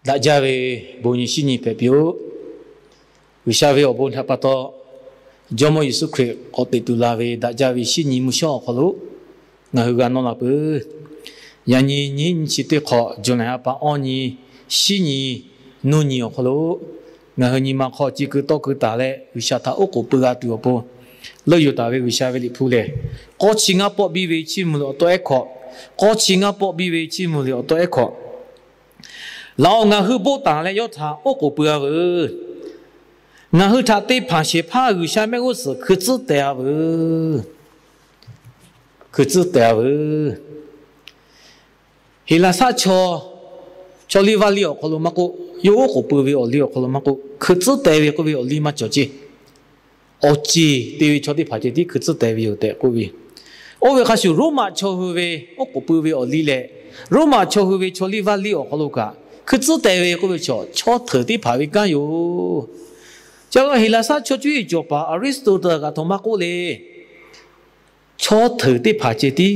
Daꞈ jaˇ ve bon nyi shinˉ nyi hpehꞈ piˇ-oˆ. G'uiˬsha ve awˬ bon htaꞈ pa taw, Jawˇmawˇ Yeˍsuˆ Hkriꞈ k'awꞈ teꞈ tuˬ la ve daꞈ jaˇ ve shinˉ nyi mvuhˇ shawˉ awˬ hk'aw lo ngaˬ hui g'a nawˇ la peuˬ. Yaꞈ nyi nyiˇ nyi chi teˇ hk'awꞈ, July ha pa awˇ nyi, shinˉ nyi, nuˇ nyi awˬ hk'aw lo ngaˬ hui nyi ma hk'aw ci keu tawˇ keu taˍ leh G'uiˬsha htaꞈ oˉ k'oˍ pui g'a tuˬ awˬ pon, leuˆ yuˬ taˍ ve G'uiˬsha ve Liꞈ hpu lehˬ, k'awˇ chi ngaˇ pawˆ biˇ ve chiˇ mvuh liꞈ awˬ taw ehˉ hkawꞈ, k'awˇ chi ngaˇ pawˆ biˇ ve chiˇ mvuh liꞈ awˬ taw ehˉ hkawꞈ, Laˬ-oꞈ, ngaˬ hui boˆ taˍ leh yawˇ htaꞈ oˉ k'oˍ pui-a veuˬ. Ngaˬ hui htaꞈ te hpanˍ shehˍ hpaˇ G'uiˬsha mehˆ g'uˇ suhˍ hkui tcuhˉ teh-a veuˬ. Hkui tcuhˉ teh-a veuˬ. Heˍlaˍsaˆ chaw, chaw liˇ vaˇ liˇ awˬ hk'aw lo maˇ k'oˆ, yawˇ oˉ k'oˍ pui ve awˬ liˇ awˬ hk'aw lo maˇ k'oˆ, hkui tcuhˉ teh ve k'oˆ ve awˬ liˇ maˇ cawˬ ceˇ. Awˬ ceˬ te ve chaw teˇ hpaˍ ceh tiˉ hkui tcuhˉ teh ve yoˬ tehꞈ k'oˆ ve. Oˇ ve hk'a shuˍ, Roˉmaꞈ chaw hui ve oˉ k'oˍ pui ve awˬ liˇ leh, Roˉmaꞈ chaw hui ve chaw liˇ vaˇ liˇ awˬ hk'aw lo kaꞈ hkui tcuhˉ teh ve k'oˆ ve chaw, chaw hteuˍ teˇ hpaˍ ve kanˉ yoˬ. Ca la Heˍlaˍsaˆ chaw cuˇ yiˍ cawˬ paˍ Aristotle kaꞈ htoꞈ ma k'oˆ le. Chaw hteuˍ teˇ hpaˍ ceh tiˉ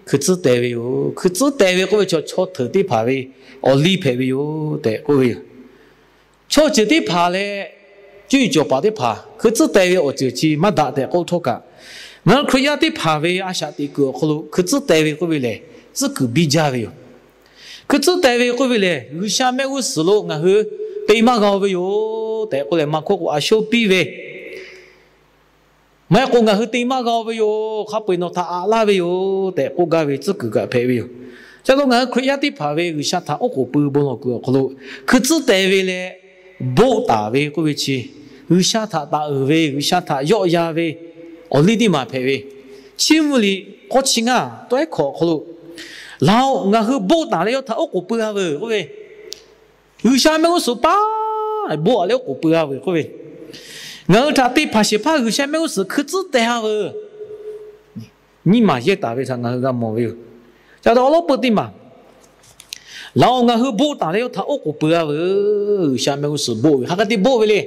hkui tcuhˉ teh ve yoˬ. Hkui tcuhˉ teh ve k'oˆ ve chaw, chaw hteuˍ teˇ hpaˍ ve awˬ liˇ hpehꞈ ve yoˬ tehꞈ k'oˆ ve yoˬ. Chaw ceuˬ teˇ hpaˍ leh cuˇ yiˍ cawˬ paˍ teˇ hpaˍ hkui tcuhˉ teh ve awˬ ceuˬ chi maˇ daꞈ tehꞈ k'oˆ htawˇ kaꞈ, ngaˬ hui Hkriꞈ yaˇ teˇ hpaˍ ve a shaꞈ teꞈ kuiˬ awˬ hk'aw lo hkui tcuhˉ teh ve k'oˆ ve lehˬ, tcuhˉ kuiˬ biˇ jaˇ ve yoˬ. Hkui tcuhˉ teh ve k'oˆ ve lehˬ, G'uiˬsha mehˆ g'uˇ suhˍ lo ngaˬ hui te maˇ g'a-o ve yoˬ tehꞈ k'oˆ leh, maˇ hkawˇ k'o a shoˉ piˇ ve, maˇ heˆ k'o ngaˬ hui te maˇ g'a-o ve yoˬ, hk'a peu-eˬ nawˬ htaꞈ aꞈ laˇ ve yoˬ tehꞈ k'oˆ gaˇ ve tcuhˉ kuiˬ kaꞈ hpehꞈ ve yoˬ. Ca la ngaˬ hui Hkriꞈ yaˇ teˇ hpaˍ ve G'uiˬsha htaꞈ oˉ k'oˍ pui bon lawˬ kuiˬ awˬ hk'aw lo hkui tcuhˉ teh ve leh boˆ taˍ ve k'oˆ ve chi, G'uiˬsha htaꞈ taˍ uiˍ ve, G'uiˬsha htaꞈ yawˆ yan ve awˬ liˇ teˇ maˬ hpehꞈ ve. Chiˇ mvuh liꞈ k'awˇ chi ngaˇ tawˇ ehˉ hkawꞈ awˬ hk'aw lo, Laˬ-oꞈ, ngaˬ hui boˆ taˍ leh yawˇ htaꞈ oˉ k'oˍ pui-a veuˬ k'oˆ ve, G'uiˬsha mehˆ g'uˇ suhˍ paˉ boˆ-a leh oˉ k'oˍ pui-a veuˬ k'oˆ ve, ngaˬ hui htaꞈ te hpanˍ shehˍ hpaˇ G'uiˬsha mehˆ g'uˇ suhˍ hkui tcuhˉ teh-a veuˬ. Nyiˇ maˬ yehˇ taˍ ve htaꞈ ngaˬ hui g'a mawˬ ve yoˬ. Ca la awˬ lawn peuˬ teˇ maˬ, Laˬ-oꞈ, ngaˬ hui boˆ taˍ leh yawˇ htaꞈ oˉ k'oˍ pui-a veuˬ. G'uiˬsha mehˆ g'uˇ suhˍ boˆ ve hk'a hk'e te boˆ ve le.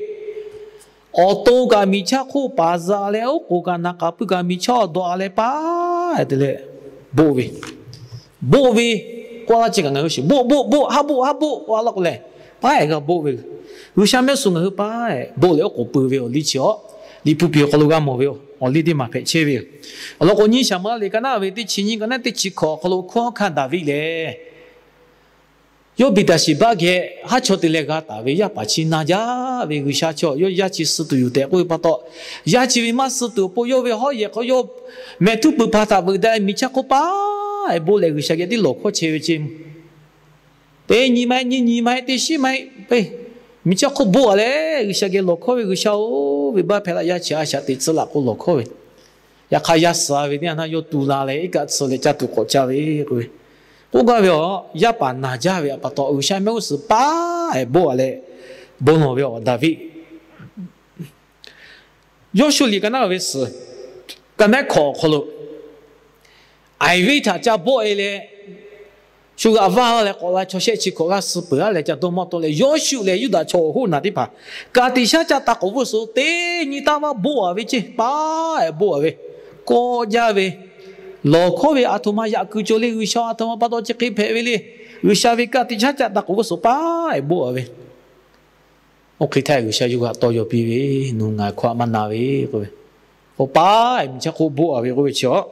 Awˬ to kaꞈ miˬ chaˇ hk'oˆ paˍ zuhꞈ leh, oˉ k'oˍ kaꞈ naˍ k'aˍ puiˉ kaꞈ miˬ chaˇ awˬ dawꞈ-a leh paˉ te leh boˆ ve, boˆ ve, k'oˆ laˇ chi kaꞈ ngaˬ hui shiˍ, boˆ boˆ boˆ, haˉ boˆ haˉ boˆ k'oˆ laˇ k'o lehˬ, paˉ-ehˍ g'a boˆ ve. G'uiˬsha mehˆ g'uˇ suhˍ ngaˬ hui paˉ-ehˍ boˆ leh oˉ k'oˍ pui ve awˬ liˇ chi awˬ liˇ hpu pi awˬ hk'aw lo g'a mawˬ ve yoˬ. Awˬ liˇ teˇ maˬ hpehꞈ chehˇ ve yoˬ. Awˬ lawn k'o, nyiˇ Saˍmo-eˍlaˆ liꞈ ka naˆ ve teˇ chi nyiˇ, ka naˆ teˇ chi hkawꞈ awˬ hk'aw lo hkunˉ hawˉ hkanˇ Daˍviˆ lehˬ, yawˇ Beˍtaˍsheˍbaˆ geh haˉ chaw te leh g'a taˍ ve yaˇ paˍ chi na jaˇ ve G'uiˬsha chaw yawˇ yaˇ chi suh tuˬ yoˬ tehꞈ k'oˆ ve pa taw, yaˇ chi ve maˇ suh tuˬ awˬ pon yawˇ ve hawˉ yehˬ hk'aw yawˇ mehˍ htuˉ pui hpa htaꞈ veuꞈ daꞈ leh miˬ chaˇ hk'oˆ paˉ-ehˍ boˆ leh G'uiˬsha geh tiˉ lawˬ hkawˇ chehˇ ve ceˇ. Teˇ nyi ma-ehˉ, nyiˇ nyi ma-ehˉ, teˇ shiˉ ma-ehˉ, miˬ chaˇ hk'oˆ boˆ-a leh G'uiˬsha geh lawˬ hkawˇ ve, G'uiˬsha-oˬ, venˇbaˆ hpehꞈ laˇ, yaˇ chi a shaꞈ teꞈ tcuh laꞈ k'o lawˬ hkawˇ ve. Yaꞈ hk'aˇ, yaˇ suh ve teˇ yanˇ htaˇ yawˇ tu la leh iˉ kaˆ tsuh leh ca tuˬ k'awꞈ caˇ ve k'oˆ ve, k'oˆ gaˇ ve, awˬ yaˇ paˍ naˬ jaˇ ve pa taw G'uiˬsha mehˆ g'uˇ suhˍ paˉ-ehˍ boˆ-a leh bon lawˬ ve awˬ Daˍviˆ Yawˇshuˆ liꞈ ka naˆ ve suhˍ, ka naˆ hkawꞈ awˬ hk'aw lo, Aiˍviˆ htaꞈ ca bawˆ-e leh, shu g'aꞈ vaˇ leh k'awꞈ la chaw shehˆ chi hkawꞈ g'aˇ suh peuˬ-a leh ca dawˇ mawˇ tawˆ leh, Yawˇshuˆ leh Yuˇdaꞈ chaw awˬ hoˉ naˬ teˇ hpaˍ ka tiꞈ shaˉ ca taˍ k'oˍ veuˇ suhˍ teˇ nyi taˇ maˇ boˆ-a ve ceˇ, paˉ-ehˍ boˆ-a ve, kawˆ jaˇ ve, lawˬ hkawˇ ve, aˬ htoꞈ ma yaꞈ kuiˬ cawˬ le, G'uiˬsha aˬ htoꞈ ma pa taw chi hk'e hpehꞈ ve le, G'uiˬsha ve ka tiꞈ shaˉ ca taˍ k'oˍ veuˇ suhˍ paˉ-ehˍ boˆ-a ve. Oˇ hk'e htaˇ G'uiˬsha yawˇ hui htaꞈ tawˇ yaw piˇ ve, nawˬ ngaˬ hkawˇ htaꞈ maˇ na ve k'oˆ ve, k'o paˉ-ehˍ miˬ chaˇ hk'oˆ boˆ-a ve k'oˆ ve chi awˬ,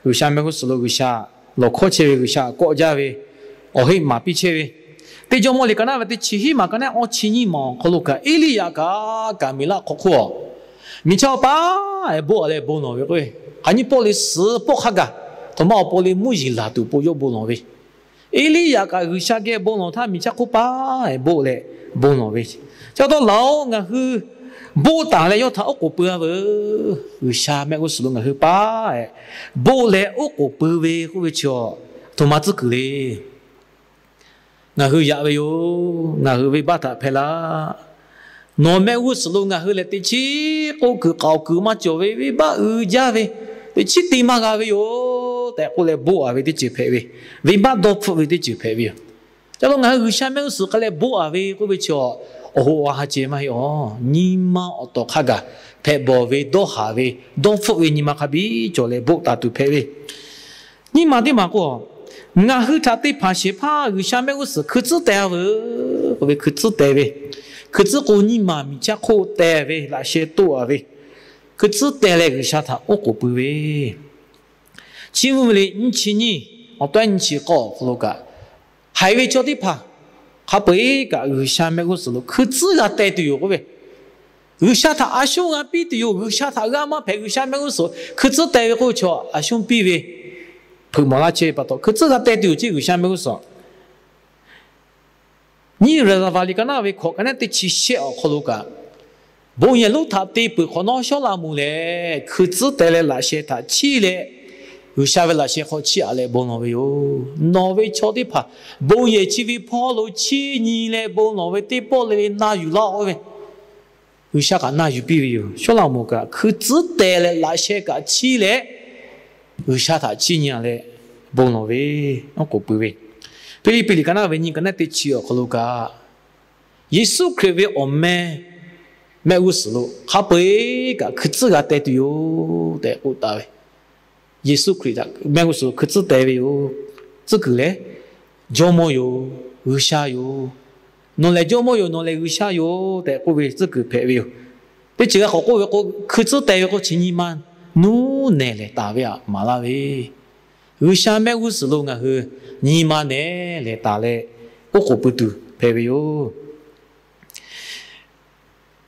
G'uiˬsha mehˆ g'uˇ suhˍ lo G'uiˬsha lawˬ hkawˇ chehˇ ve, G'uiˬsha kawˆ jaˇ ve, awˬ heˆ maˍ piˇ chehˇ ve, Teˇ Jawˇmawˇ liꞈ ka naˆ ve teˇ chi hiˉ maˬ ka naˆ awˇ chi nyiˇ maˬ awˬ hk'aw lo kaꞈ, Eˇliˇyaꞈ kaꞈ Kaˍmeˍlaˆ hk'aw hk'oˆ-a, miˬ chaˇ paˉ-ehˍ boˆ-a leh bon lawˬ ve k'oˆ ve, hk'aˬ nyiˇ pawˆ le suhˍ pawˆ hk'a gaˬ, htoꞈ ma awˬ pon le mvuhˇ yeˬ laˬ tuˬ awˬ pon yawˇ bon lawˬ ve, Eˇliˇyaꞈ kaꞈ G'uiˬsha geh bon lawˬ htaˇ miˬ chaˇ hk'oˆ paˉ-ehˍ boˆ leh bon lawˬ ve. Chi pa taw Laˬ-oꞈ, ngaˬ hui boˆ taˍ leh yawˇ htaꞈ oˉ k'oˍ pui-a veuˬ. G'uiˬsha mehˆ g'uˇ suhˍ lo ngaˬ hui paˉ-ehˍ boˆ leh oˉ k'oˍ pui ve k'oˆ ve chi awˬ, htoꞈ ma tcuhˉ kuiˬ le. Ngaˬ hui yaꞈ ve yoˬ. Ngaˬ hui venˇbaˆ htaꞈ hpehˇ laˇ. Nawˬ mehˆ g'uˇ suhˍ lo ngaˬ hui lehˬ teꞈ chiˉ k'oˆ kuiˬ k'aoˍ kuiˬ maˇ cawˬ ve, venˇbaˆ uiˍ jaˇ ve, teꞈ chiˉ te maˇ g'a ve yoˬ tehꞈ k'oˆ leh boˆ-a ve teˇ ceuˬ hpehꞈ ve, venˇbaˆ dawˇ hpfuhˆ ve teˇ ceuˬ hpehꞈ ve yoˬ. Ca la ngaˬ hui G'uiˬsha mehˆ g'uˇ suhˍ hk'a leh boˆ-a ve k'oˆ ve chi awˬ, awˬ hoꞈ awˬ ha ceh maˇ heˆ awˬ. Nyi ma awˬ tawˍ hk'a gaˬ hpehꞈ bawˬ ve, dawˇ haˍ ve, dawˇ hpfuhˆ ve nyi ma hk'a biˇ cawˬ leh boˆ taˍ tuˬ hpehꞈ ve. Nyiˇ maˬ teˇ maˬ k'o, ngaˬ hui htaꞈ te hpanˍ shehˍ hpaˇ G'uiˬsha mehˆ g'uˇ suhˍ hkui tcuhˉ teh-a veuˬ. Oˇ ve hkui tcuhˉ teh ve, hkui tcuhˉ k'o nyiˇ maˬ miˬ chaˇ hk'oˆ teh ve laꞈ sheh toˆ a ve, hkui tcuhˉ teh leh G'uiˬsha htaꞈ oˉ k'oˍ pui ve. Chi mvuhˇ ve le nyiˇ chi nyiˇ, awˬ tawehˉ nyiˇ chi k'awˇ awˬ hk'aw lo kaꞈ, haiˬ ve chaw teˇ hpaˍ hk'a peu-eˬ kaꞈ G'uiˬsha mehˆ g'uˇ suhˍ lo hkui tcuhˉ g'a teh tuˬ yoˬ k'oˆ ve, G'uiˬsha htaꞈ a shonˉ g'a piˇ tuˬ yoˬ. G'uiˬsha htaꞈ g'a maˇ hpehꞈ G'uiˬsha mehˆ g'uˇ suhˍ hkui tcuhˉ teh ve k'oˆ ve chaw a shonˉ piˇ ve, hpeuꞈ maˍ laˇ chehˇ ve pa taw hkui tcuhˉ g'a teh tuˬ yoˬ ceˇ G'uiˬsha mehˆ g'uˇ suhˍ. Nyiˇ Raˍzaˍvaˍ liꞈ ka naˉ ve hkawꞈ ka naˉ teˇ chi shehˆ awˬ hk'aw lo kaꞈ, bon yehˬ lonˉ htaꞈ te peuˬ hk'awꞈ nawˉ Sawˉlaꞈmonˍ lehˬ, hkui tcuhˉ teh leh laꞈ sheh htaꞈ chiˇ leh, G'uiˬsha ve laꞈ sheh hk'aw chiˇ aꞈ leh bon lawˬ ve yoˬ. Nawˬ ve chaw teˇ hpaˍ bon yehˬ chi ve hpawˇ lo chiˇ nyi leh bon lawˬ ve teˇ pawˆ le le na yuˬ laˇ-oˆ ve, G'uiˬsha kaꞈ na yuˬ piˇ ve yoˬ. Sawˉlaꞈmonˍ kaꞈ hkui tcuhˉ teh leh laꞈ sheh kaꞈ chiˇ leh, G'uiˬsha htaꞈ chiˇ nyi leh bon lawˬ ve, oˉ k'oˍ pui ve. Hpiˇliˇpiˆ liꞈ ka naˉ ve nyiˇ ka naˉ teˇ chi awˬ hk'aw lo kaꞈ, Yeˍsuˆ Hkriꞈ ve awˬ meh mehˆ g'uˇ suhˍ lo hk'a peu-eˬ kaꞈ hkui tcuhˉ g'a teh tuˬ yoˬ tehꞈ k'oˆ taˍ ve. Yeˍsuˆ Hkriꞈ htaꞈ mehˆ g'uˇ suhˍ lo hkui tcuhˉ teh ve yoˬ. Tcuhˉ kuiˬ lehˬ, Jawˇmawˇ yoˬ, G'uiˬsha yoˬ. Nawˬ lehˬ Jawˇmawˇ yoˬ, nawˬ lehˬ G'uiˬsha yoˬ tehꞈ k'oˆ ve tcuhˉ kuiˬ hpehꞈ ve yoˬ. Teˇ ceuˬ g'a k'awꞈ k'oˆ ve k'o, hkui tcuhˉ teh ve k'o chi nyi ma nuˇ nehˬ lehˬ taˍ ve aꞈ maˍ laˇ ve, G'uiˬsha mehˆ g'uˇ suhˍ lo ngaˬ hui nyi ma nehˬ lehˬ taˍ leh, oˉ k'oˍ pui tuˬ hpehꞈ ve yoˬ.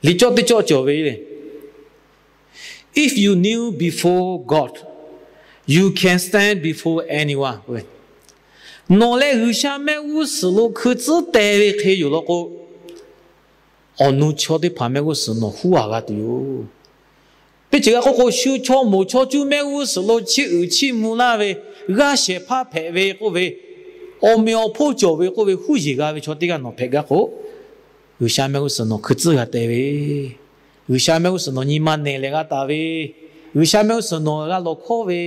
Liꞈ cawˇ teˇ cawˇ cawˬ ve, If you kneel before God, you can stand before anyone. Nawˬ leh G'uiˬsha mehˆ g'uˇ suhˍ lo hkui tcuhˉ teh ve hk'e yoˬ law k'o, awˬ nu chaw teˇ hpaˍ mehˆ g'uˇ suhˍ nawˬ huˉ a g'a tuˬ yoˬ. Teˇ ceuˬ g'a k'oˆ k'o, shu chaw moˍ chaw cuˇ mehˆ g'uˇ suhˍ lo chiˇ uiˍ chiˇ mvuh laˇ ve, g'aˇ shehˍ hpaˇ hpehꞈ ve k'oˆ ve, awˬ meꞈ awˬ hponˇ cawˬ ve k'oˆ ve huˉ yeˬ g'a ve chaw teˇ g'aˇ nawˬ hpehꞈ gaˇ k'o, G'uiˬsha mehˆ g'uˇ suhˍ nawˬ hkui tcuhˉ g'a teh ve, G'uiˬsha mehˆ g'uˇ suhˍ nawˬ nyi ma nehˬ lehˬ g'a taˍ ve, G'uiˬsha mehˆ g'uˇ suhˍ nawˬ g'a lawˬ hkawˉ ve,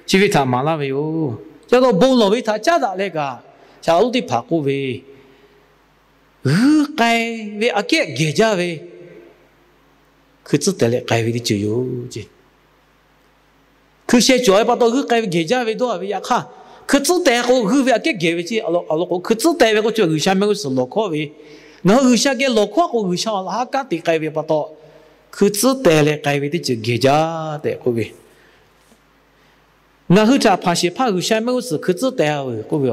chi ve htaꞈ maˍ laˇ ve yoˬ. Ca taw bon lawˬ ve htaꞈ caˉ daꞈ leh kaꞈ, shaˍ laꞈ lonˉ teˇ hpaˍ k'oˆ ve, g'uiˇ k'ai ve aꞈ kehˉ gehˬ jaˇ ve, hkui tcuhˉ teh leh k'ai ve teˇ ceuˬ yoˬ ceˇ. Hkui sheh cawˬ ve pa taw g'uiˇ k'ai ve gehˬ jaˇ ve dawˇ ve yaꞈ hk'aˇ, hkui tcuhˉ teh k'o g'uiˇ ve aꞈ kehˉ gehˬ ve ceˇ. Awˬ lawn k'o, hkui tcuhˉ teh ve k'o chi G'uiˬsha mehˆ g'uˇ suhˍ lawˬ hkawˉ ve, ngaˬ hui G'uiˬsha geh lawˬ hkawˉ k'o G'uiˬsha awˬ laꞈ haˉ kanˉ te k'ai ve pa taw, hkui tcuhˉ teh leh k'ai ve teˇ ceuˬ gehˬ jaˇ tehꞈ k'oˆ ve, ngaˬ hui htaꞈ hpanˍ shehˍ hpaˇ G'uiˬsha mehˆ g'uˇ suhˍ hkui tcuhˉ teh ve k'oˆ ve,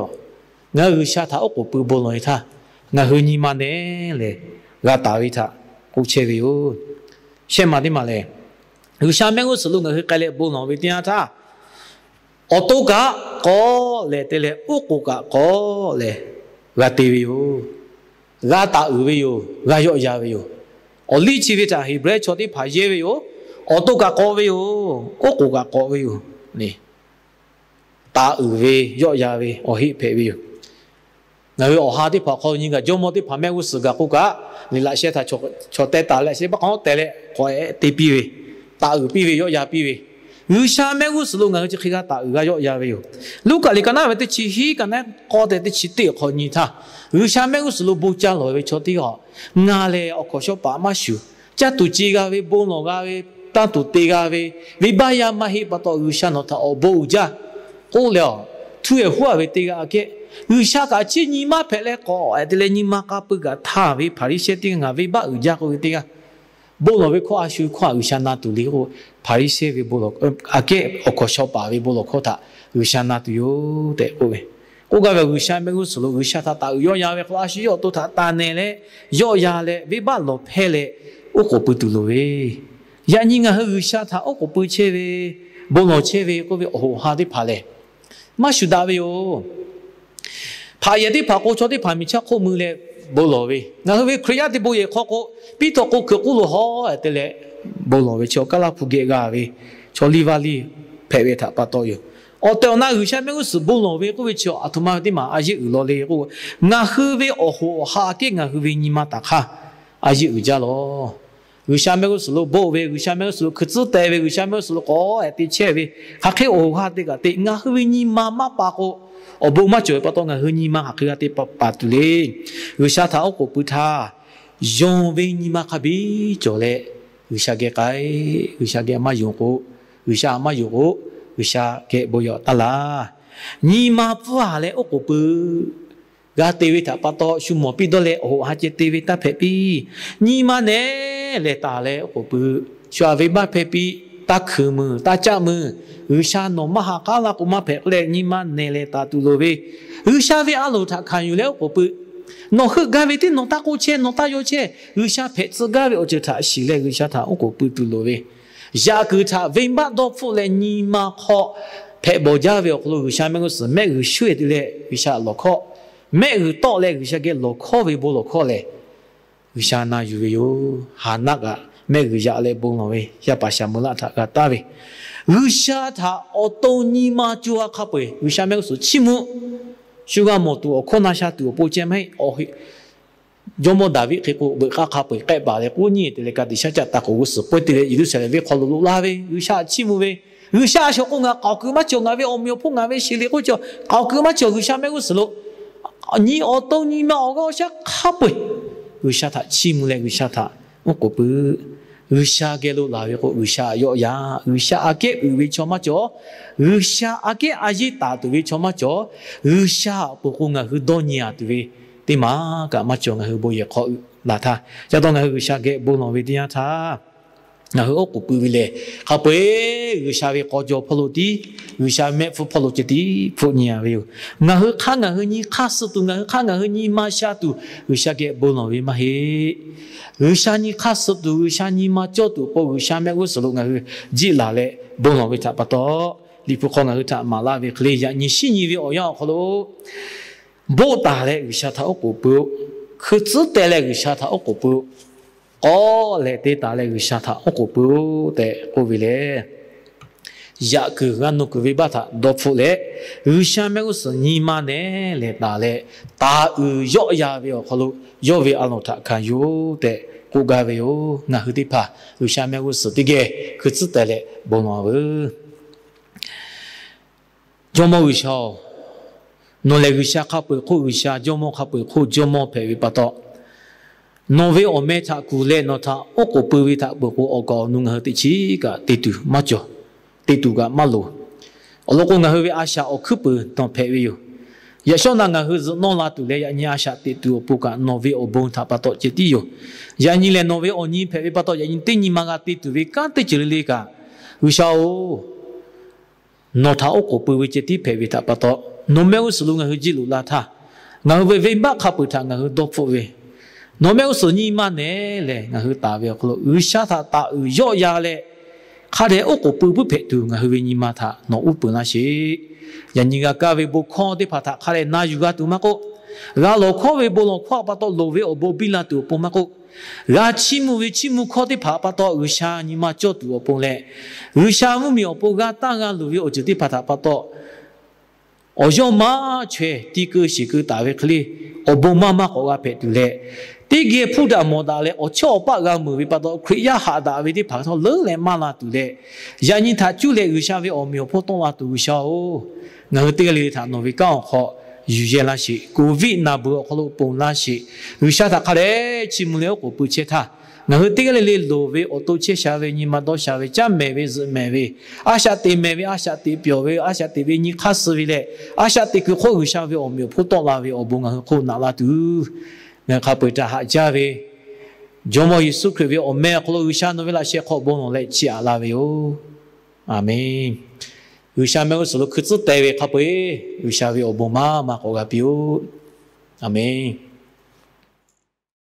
ngaˬ hui G'uiˬsha htaꞈ oˉ k'oˍ pui bon lawˬ ve htaˇ, ngaˬ hui nyi ma nehˬ lehˬ g'a taˍ ve htaꞈ k'oˆ chehˇ ve yoˬ. Shehˆ ma teˇ ma lehˬ, G'uiˬsha mehˆ g'uˇ suhˍ lo ngaˬ hui k'ai leh bon lawˬ ve teˇ yanˇ htaˇ, awˬ to kaꞈ k'awꞈ lehˬ te leh oˉ k'oˍ kaꞈ k'awꞈ lehˬ g'a te ve yoˬ. G'a taˍ uiˍ ve yoˬ. G'a yawˆ yan ve yoˬ. Awˬ liˇ chi ve htaꞈ Heˍbrehˇ chaw teˇ hpaˍ yehˇ ve yoˬ. Awˬ to kaꞈ k'awꞈ ve yoˬ. Oˉ k'oˍ kaꞈ k'awꞈ ve yoˬ. Taˍ uiˍ ve, yawˆ yan ve awˬ heˆ hpehꞈ ve yoˬ. Ngaˬ hui awˬ ha teˇ hpaˍ hk'aw nyi kaꞈ, jawˇmawˇ teˇ hpaˍ mehˆ g'uˇ suhˍ gaˬ k'oˆ kaꞈ, liꞈ laꞈ sheh htaꞈ chaw teh taˍ leh sheh baˆ k'awꞈ teh leh k'awꞈ te piˇ ve, taˍ uiˍ piˇ ve, yawˆ yan piˇ ve, G'uiˬsha mehˆ g'uˇ suhˍ lo ngaˬ hui chi hk'e g'a taˍ uiˍ g'a yawˆ yan ve yoˬ. Luˉkaꞈ liꞈ ka naˉ ve teˇ chi hiˉ ka naˉ k'awˇ tehꞈ teˇ chi teˇ awˬ hk'aw nyi htaˇ, G'uiˬsha mehˆ g'uˇ suhˍ lo bon ca lawˬ ve chaw teˇ g'aˇ, ngaˬ lehˬ awˬ hkawnˍ shawˉ paˍ maˇ shuˍ, caˇ tuˬ ce g'a ve, bon lawˬ g'a ve, tanˇ tuˬ te g'a ve, venˇbaˆ yaˇ maˇ heˆ pa taw G'uiˬsha nawˬ htaꞈ awˬ bon uiˍ jaˇ k'oˆ leh, htu ehˍ huˉ a ve teˇ g'aˇ aꞈ kehˉ, G'uiˬsha kaꞈ chiˇ nyi maˇ hpehꞈ leh k'awꞈ ehˍ te leh nyi ma k'a peu kaꞈ htaˇ ve Hpaˍriˍsehˇ teˇ g'aˇ ngaˬ venˇbaˆ uiˍ jaˇ k'oˆ ve teˇ g'aˇ, bon lawˬ ve hkawˇ a shu hkawˇ htaꞈ G'uiˬsha na tuˬ le k'o, Hpaˍriˍsehˇ ve bon lawˬ aꞈ kehˉ awˬ hkawnˍ shawˉ paˍ ve bon lawˬ hkawˇ htaꞈ G'uiˬsha na tuˬ yoˬ tehꞈ k'oˆ ve, k'oˆ gaˇ ve G'uiˬsha mehˆ g'uˇ suhˍ lo G'uiˬsha htaꞈ taˍ uiˍ yawˆ yan ve hk'aw lo a shu yawˇ awˬ to htaꞈ taˍ nehˬ leh, yawˆ yan leh, venˇbaˆ lawˬ hpehˇ leh, oˉ k'oˍ pui tuˬ loˍ ve, yaꞈ nyi ngaˬ hui G'uiˬsha htaꞈ oˉ k'oˍ pui chehˇ ve, bon lawˬ chehˇ ve k'oˆ ve awˬ hoꞈ awˬ ha teˇ hpaˍ lehˬ, maˇ shuˍ daꞈ ve yoˬ. Hpaꞈ yehˬ teˇ hpaˍ k'o chaw teˇ hpaˍ miˬ chaˇ hk'oˆ mui leh bon lawˬ ve, ngaˬ hui ve Hkriꞈ yaˇ te bon yehˬ hk'aw k'o, piˇ htawꞈ k'o kuiˬ k'oˆ lo hawˉ te leh bon lawˬ ve, chaw Kaˇlaˇ hpu geh g'a ve, chaw liˇ vaˇ liˇ hpehꞈ ve htaꞈ pa taw yoˬ. Awˬ tehˬ awˬ na G'uiˬsha mehˆ g'uˇ suhˍ bon lawˬ ve k'oˆ ve chi aˬ htoꞈ ma ve teˇ maˬ a yeˇ uiˍ law le k'o, ngaˬ hui ve awˬ hoꞈ awˬ ha aꞈ kehˉ ngaˬ hui ve nyi ma taˍ hk'aˇ a yeˇ uiˍ jaˇ lawˬ. G'uiˬsha mehˆ g'uˇ suhˍ lo boˆ ve, G'uiˬsha mehˆ g'uˇ suhˍ lo hkui tcuhˉ teh ve, G'uiˬsha mehˆ g'uˇ suhˍ lo k'awꞈ ehˍ te chehˇ ve, hk'aˬ hk'e awˬ hoꞈ ha te kaꞈ te, ngaˬ hui ve nyi ma maˇ pa k'o, awˬ bon maˇ cawˬ ve pa taw ngaˬ hui nyi ma hk'aˬ hk'e g'a te paˍ tuˬ le. G'uiˬsha htaꞈ oˉ k'oˍ pui htaˇ, yonˍ ve nyi ma hk'a biˇ cawˬ leh, G'uiˬsha geh k'ai, G'uiˬsha geh maˇ yonˍ k'o, G'uiˬsha maˇ yonˍ k'o, G'uiˬsha geh bon yawˬ taˇ laˇ. Nyi ma pfuhˇ a leh oˉ k'oˍ pui G'a te ve htaꞈ pa taw shu mawˬ piˇ dawˇ leh awˬ hoꞈ ha ceh te ve taˇ hpehꞈ piˇ. Nyi ma nehˉ lehˬ taˍ leh oˉ k'oˍ pui, shu aꞈ venˇbaˆ hpehˇ piˇ, taˇ hkui mui, taˇ caˆ mui, G'uiˬsha nawˬ maˇ ha k'aˉ laˇ k'o maˇ hpehꞈ k'oˆ leh nyi ma nehˉ lehˬ taˍ tuˬ loˍ ve, G'uiˬsha ve a loˍ htaꞈ hkanˍ yuˬ leh oˉ k'oˍ pui, nawˬ heuˆ gaˇ ve tiˉ nawˬ taˇ k'oˆ chehˇ, nawˬ taˇ yaw chehˇ, G'uiˬsha hpehꞈ tcuh gaˇ ve awˬ ceuˬ htaꞈ shiˍ leh G'uiˬsha htaꞈ oˉ k'oˍ pui tuˬ loˍ ve, yaꞈ kuiˬ htaꞈ venˇbaˆ dawˇ hpfuhˆ leh nyi ma hk'aw hpehꞈ bawˬ jaˇ ve awˬ hk'aw lo G'uiˬsha mehˆ g'uˇ suhˍ mehˆ g'uiˬ shuˉ e te leh G'uiˬsha lawˬ hkawˇ, mehˆ g'uiˬ tawˆ leh G'uiˬsha geh lawˬ hkawˇ ve bon lawˬ hkawˇ lehˬ, G'uiˬsha na yuˬ ve yoˬ. Haˍnaˆ kaꞈ mehˆ g'uiˬ yaꞈ leh bon lawˬ ve, yaˇ paˍ Shaˍmuˍlaˆ htaꞈ g'a taˍ ve, G'uiˬsha htaꞈ awˬ to nyi ma co ha hk'a peu-eˬ G'uiˬsha mehˆ g'uˇ suhˍ chiˇ mvuh. Shu g'a mawˬ tuˬ awˬ hkawˇ na sha tuˬ awˬ pon ceh maˇ heˆ. Jawˇmawˇ Daˍviˆ hk'e k'o, veuꞈ k'aˇ hk'a peu-eˬ k'ehˆ baˬ leh k'oˆ nyi te leh ka tiꞈ shaˉ caˆ taˍ k'oˍ g'uˇ suhˍ pawehˇ te leh Yeˍruˆsaˍlehnˍ venˇ hk'aw lo loꞈ la ve, G'uiˬsha chiˇ mvuh ve, G'uiˬsha a shaꞈ k'o ngaˬ k'aoˍ kuiˬ maˇ cawˬ, ngaˬ ve awˬ meꞈ awˬ hponˇ ngaˬ ve sheˍ liꞈ k'oˆ cawˬ, k'aoˍ kuiˬ maˇ cawˬ G'uiˬsha mehˆ g'uˇ suhˍ lo nyi awˬ to nyi ma awˬ g'aˇ awˬ shaˉ hk'a peu-eˬ G'uiˬsha htaꞈ chiˇ mvuh leh G'uiˬsha htaꞈ oˉ k'oˍ pui. G'uiˬsha geh lo laˬ ve k'o G'uiˬsha yawˆ yan, G'uiˬsha aꞈ kehˉ uiˍ ve chaw maˇ cawˬ, G'uiˬsha aꞈ kehˉ a yeˇ taˍ tuˬ ve chaw maˇ cawˬ, G'uiˬsha awˬ pon k'o ngaˬ hui dawˇ nyi a tuˬ ve teˇ maˬ kaꞈ maˇ cawˬ. Ngaˬ hui bon yehˬ hk'aw uiˍ laˬ htaˇ, ca taw ngaˬ hui G'uiˬsha geh bon lawˬ ve teˇ yanˇ htaˇ, ngaˬ hui oˉ k'oˍ pui ve lehˬ, hk'a peu-eˬ G'uiˬsha ve k'aw jaw hpawˇ lo tiˉ, G'uiˬsha ve mehˆ hpfuhˇ hpawˇ lo ceh tiˉ hpfuhˆ nyi a ve yoˬ. Ngaˬ hui hk'aˇ ngaˬ hui nyi hk'aˇ suh tuˬ, ngaˬ hui hk'aˇ ngaˬ hui nyi ma sha tuˬ G'uiˬsha geh bon lawˬ ve maˇ heˆ. G'uiˬsha nyi hk'aˇ suh tuˬ, G'uiˬsha nyi ma cawˇ tuˬ awˬ pon G'uiˬsha mehˆ g'uˇ suhˍ lo ngaˬ hui jiˆ laˬ leh bon lawˬ ve htaꞈ pa taw, Liꞈ hpu hk'aw ngaˬ hui htaꞈ maˍ laˇ ve hk'e le, yaꞈ nyi shinˉ nyi ve awˬ yanˇ awˬ hk'aw lo, boˆ taˍ leh G'uiˬsha htaꞈ oˉ k'oˍ pui-o, hkui tcuhˉ teh leh G'uiˬsha htaꞈ oˉ k'oˍ pui-o, k'awˆ lehˬ te taˍ leh G'uiˬsha htaꞈ oˉ k'oˍ pui-o tehꞈ k'oˆ ve lehˬ, yaꞈ kuiˬ g'a nawˬ kuiˬ venˇbaˆ htaꞈ dawˇ hpfuhˆ leh, G'uiˬsha mehˆ g'uˇ suhˍ nyi ma nehˉ lehˬ taˍ leh, taˍ uiˍ yawˆ yan ve awˬ hk'aw lo yawˇ ve a loˍ htaꞈ hkanˍ yuˬ-o tehꞈ k'oˆ gaˇ ve yoˬ. Ngaˬ hui teˇ hpaˍ G'uiˬsha mehˆ g'uˇ suhˍ teˇ geh hkui tcuhˉ teh leh bon lawˬ veuˬ. Jawˇmawˇ G'uiˬsha-oˬ, nawˬ lehˬ G'uiˬsha hk'a peu-eˬ hk'oˆ G'uiˬsha, Jawˇmawˇ hk'a peu-eˬ hk'oˆ Jawˇmawˇ hpehꞈ ve pa taw, nawˬ ve awˬ meh htaꞈ kuˬ leh nawˬ htaꞈ oˉ k'oˍ pui ve htaꞈ peuˬ k'o, awˬ kaˍ awˬ nu ngaˬ hui teꞈ chiˉ kaꞈ te tuˬ maˇ cawˬ, te tuˬ kaꞈ maˇ loˍ. Awˬ lawn k'o, ngaˬ hui ve a shaꞈ awˬ hkuiˉ puiˍ nawˬ hpehꞈ ve yoˬ. Yaꞈ shawˉ naˆ ngaˬ hui zuhꞈ nawˇ la tuˬ leh yaꞈ nyi a shaꞈ teꞈ tuˬ awˬ pon kaꞈ nawˬ ve awˬ bon htaꞈ pa taw ceh tiˉ yoˬ. Yaꞈ nyi lehˬ nawˬ ve awˬ nyi hpehꞈ ve pa taw, yaꞈ nyi teˇ nyi ma g'a te tuˬ ve kanˉ teˇ ceuˬ le le kaꞈ, G'uiˬsha-oˬ, nawˬ htaꞈ oˉ k'oˍ pui ve ceh tiˉ hpehꞈ ve htaꞈ pa taw, nawˬ mehˆ g'uˇ suhˍ lo ngaˬ hui jiˆ loꞈ la htaˇ, ngaˬ hui ve venˇbaˆ hk'a peu-eˬ htaꞈ ngaˬ hui dawˇ hpfuhˆ ve, nawˬ mehˆ g'uˇ suhˍ nyi ma nehˉ lehˬ ngaˬ hui taˍ ve awˬ hk'aw lo G'uiˬsha htaꞈ taˍ uiˍ yawˆ yan leh, hk'a dehꞈ oˉ k'oˍ pui puiˉ hpehꞈ tuˬ ngaˬ hui ve nyi ma htaꞈ nawˬ uˉ peunˍ laˇ sheˍ. Yaꞈ nyi g'a kaˇ ve bon hkawˇ teˇ hpaˍ htaꞈ hk'a dehꞈ na yuˬ g'a tuˬ maˇ k'oˆ, g'a lawˬ hkawˇ ve bon lawˬ hkawˇ pa taw loˍ ve awˬ bon biˇ la tuˬ awˬ pon maˇ k'oˆ, g'a chiˇ mvuh ve chiˇ mvuh hkawˇ teˇ hpaˍ pa taw G'uiˬsha nyi ma cawˇ tuˬ awˬ pon leh, G'uiˬsha mvuhˇmiˬ awˬ pon g'a taˇ g'a luˬ ve awˬ ceuˬ teˇ hpaˍ htaꞈ pa taw, awˬ yawˇ maˇ chaweh ti keu shiˍ keu taˍ ve hk'e le, awˬ bon maˇ maˇ k'awꞈ g'a hpehꞈ tuˬ leh, teˇ geh hpuˇ daꞈ mawˬ daꞈ leh awˬ chawˇ awˬ paˆ g'a meuˬ ve pa taw, Hkriꞈ yaˇ haꞈ daꞈ ve teˇ hpaˍ htawˇ leuˉ leh maˇ la tuˬ leh, yaꞈ nyi htaꞈ cuˇ leh G'uiˬsha ve awˬ meꞈ awˬ hponˇ tawˆ la tuˬ G'uiˬsha-oˬ, ngaˬ hui teˇ g'aˇ le le htaꞈ nawˬ ve kanˉ awˬ hk'aw yuˬ yehˇ laˇ sheˍ. Covid naˬ beuˬ awˬ hk'aw lo ponˬ laˇ sheˍ. G'uiˬsha htaꞈ hk'a dehꞈ chiˇ mvuh leh oˉ k'oˍ pui chehˇ htaˇ, ngaˬ hui teˇ g'aˇ le le loˍ ve awˬ to chehˇ sha ve, nyi ma dawˇ sha ve, caˇ mehˍ ve, zuhꞈ mehˍ ve, a shaꞈ teꞈ mehˍ ve, a shaꞈ teꞈ pyawˬ ve, a shaꞈ teꞈ ve nyi hk'aˇ suh ve leh, a shaꞈ teꞈ kuiˬ hk'oˆ G'uiˬsha ve awˬ meꞈ awˬ hponˇ tawˆ la ve awˬ bon ngaˬ hui hk'oˆ naꞈ la tuˬ, ngaˬ hui hk'a peu-eˬ htaꞈ haꞈ jaˇ ve Jawˇmawˇ Yeˍsuˆ Hkriꞈ ve awˬ meh awˬ hk'aw lo G'uiˬsha nawˬ ve laꞈ sheh hk'aw bon lawˬ leh chiˇ aꞈ laˇ ve yoˬ. Aˬmenˍ. G'uiˬsha mehˆ g'uˇ suhˍ lo hkui tcuhˉ teh ve hk'a peu-eˬ G'uiˬsha ve awˬ bon maˇ maˇ k'awꞈ g'a piˇ-oˆ. Aˬmenˍ.